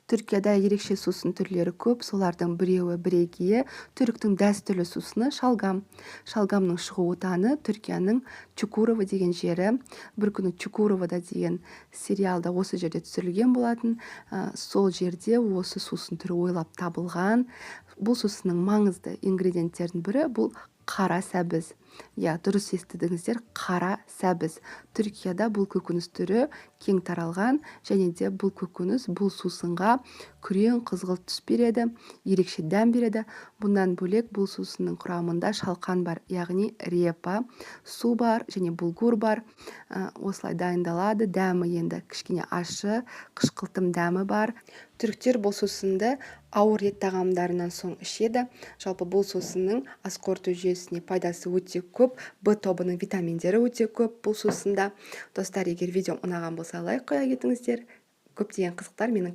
Түркияда ерекше сусын түрлері көп, солардың біреуі, бірегейі – түріктің дәстүрлі сусыны шалгам. Шалгамның шығу отаны – Түркияның Чукурова деген жері. Бір күні Чукуровада деген сериалда осы жерде түсірілген болатын. Сол жерде осы сусын түрі ойлап табылған. Бұл сусынның маңызды ингредиенттерінің бірі – бұл қара сәбіз. Иә, дұрыс естідіңіздер, қара сәбіз. Түркияда бұл көкөніс түрі кең таралған және де бұл көкөніс бұл сусынға күрең қызғылт түс береді, ерекше дәм береді. Бұнан бөлек, бұл сусынның құрамында шалқан бар, яғни репа, су бар және булгур бар. Осылай дайындалады. Дәмі енді кішкене ащы, қышқылтым дәмі бар. Түріктер бұл сусынды ауыр ет тағамдарынан соң ішеді. Жалпы, бұл сусынның ас қорыту жүйесіне пайдасы өте көп, Б тобының витаминдері өте көп бұл сусында. Достар, егер видеом ұнаған болса, лайк қоя кетіңіздер. Көптеген қызықтар менің